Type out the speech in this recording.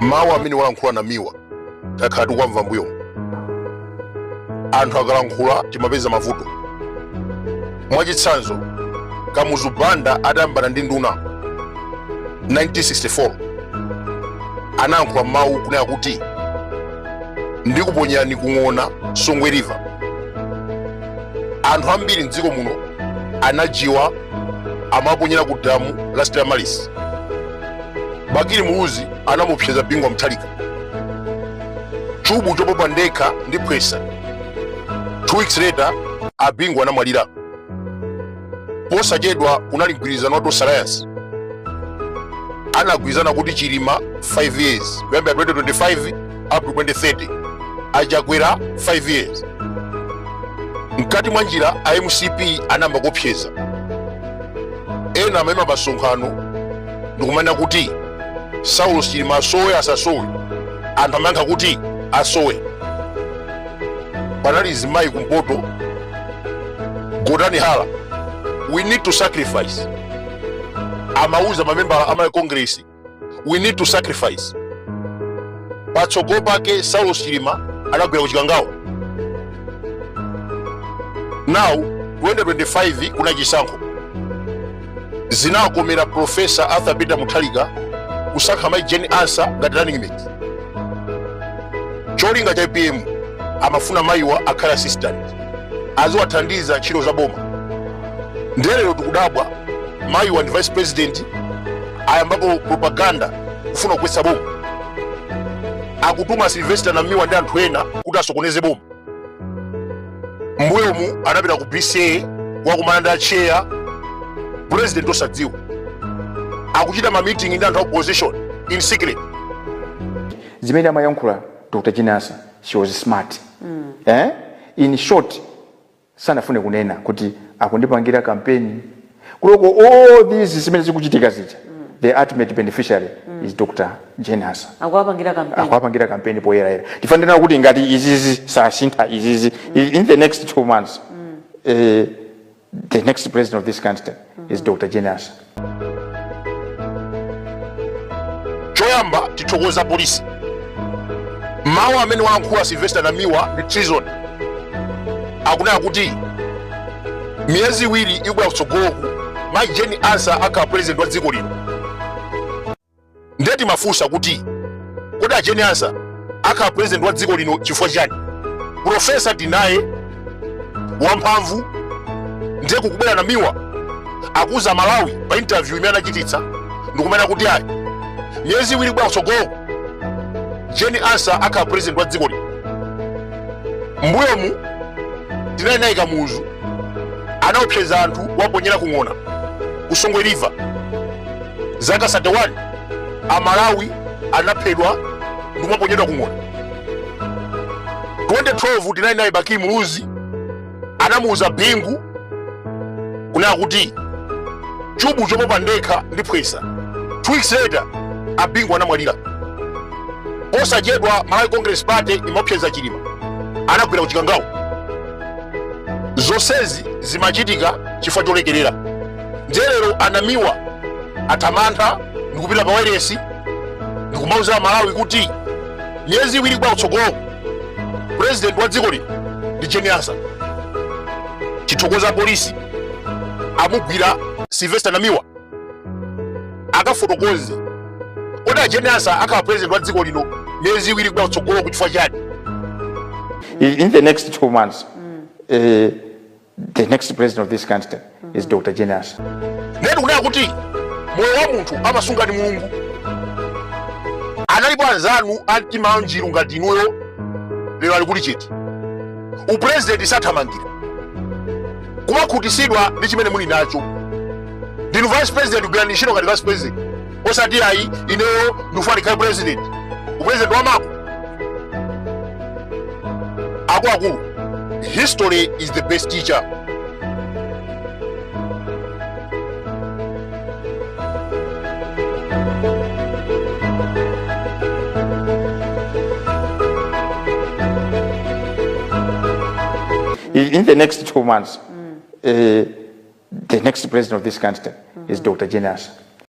Mawu amene walankhula Namiwa takhala tikuwamva mbuyo. Anthu akalankhula timapeza mavuto. Mwachitsanzo, Kamuzu Banda atayambana ndi nduna 1964 anayankhula mawu kunena kuti ndikuponyerani kung'ona Songwe River. Anthu ambiri mdziko muno anajiwa amaponyera ku damu la Stella Maris. Bakili Muluzi anamuopseza Bingu wa Mutharika, chubu chopopa ndekha ndiphwesa. 2 weeks later a Bingu anamwalira. Posachedwa kunali mgwirizano wa Tonse Alliance, anagwirizana kuti Chilima 5 years kuyambira 2025 up to 2030, aChakwera 5 years. Mkati mwa njira a MCP anayamba kuopseza ena, amayima pa msonkhano ndikumanena kuti Saulos Chilima asowe asasowe, anthu amayankha kuti asowe. Panali zimayi kumpoto, Gotani Hara, we need to sacrifice, amauza mamembala a Malawi Congress, we need to sacrifice. Patsogolo pake Saulos Chilima anagwera kuchikangawa. Now 2025 kuna chisankho, zinakomera Professor Arthur Peter Mutharika kusankha mayi Jane Ansah ngati running mate. Cholinga cha APM amafuna mayiwa akhale assistant, aziwathandiza ntchito za boma. Ndiye lero tikudabwa mayiwa ndi vice president ayambapo propaganda kufuna kugwetsa boma, akutuma Sylvester Namiwa ndi anthu ena kuti asokoneze boma. Mbuyomu anapita ku BCA kukakumana ndi acheya, president osadziwa, akuchita ma meeting ndi anthu a opposition in secret. Zimene amayankhula Dr Jane Ansah, she was smart. Eh? In short, sanafune kunena kuti akundipangira kampeni kuloko. All these zimene zikuchitika zija, the ultimate beneficiary is Dr Jane Ansah. Akuwapangira kampeni. Akuwapangira kampeni poyerayera. Tifanira kuti ngati izizi sasintha izizi in the next 2 months, the next president of this country is Dr Jane Ansah. Choyamba tithokoza polisi. Mawu amene walankhula Sylvester Namiwa ndi treason. Akunena kuti miyezi 2 ikubwera kutsogoloku mayi Jane Ansah akhala president wa dziko lino. Ndiye timafunsa kuti kodi a Jane Ansah akhala president wa dziko lino chifukwa chani? Profesa tinaye wamphamvu, ndiye kukubwera Namiwa akuuza Malawi pa interview imene anachititsa ndikumena kuti ayi, miyezi 2 ikubwera kutsogoloku Jane Ansah akhala president wa dziko lino. Mbuyomu tinali naye Kamuzu, anaopseza anthu kuwaponyera kung'ona ku Songwe River. Zaka 31 Amalawi anaphedwa ndikumaponyedwa kung'ona. 2012 tinali naye Bakili Muluzi, anamuuza Bingu kunena kuti chubu chopopa ndekha ndiphwesa. 2 weeks later a Bingu anamwalira. Posachedwa Malawi Congress Party imaopseza Chilima, anagwera kuchikangawa. Zonsezi zimachitika chifukwa cholekerera. Ndiye lero anamiwa athamantha ndikupita pa wailesi ndikumauza Malawi kuti miyezi 2 ikubwera kutsogoloko president wa dziko lino ndi Jane Ansah. Tithokoza polisi, amugwira Sylvester Namiwa akafotokoze kodi a Jane Ansah akhala president wa dziko lino miyezi 2 ikubwera kutsogoloko chifukwa chani? In the next 2 months, the next president of this country is Dr Jane Ansah. Ndiye tikunena kuti moyo wa munthu amasunga ndi Mulungu. Analipo anzanu a mtima wa njiru ngati inuyo, lero ali kuli chete. Upurezidenti sathamangira, kumakhutisidwa ndi chimene muli nacho. Ndinu vice president, kugwirani ntchito ngati vice president, osati ayi, ineyo ndikufuna ndikhale president. Upresident wamako. Akuluakulu, history is the best teacher. In the next 2 months, the next president of this country is Dr Jane Ansah.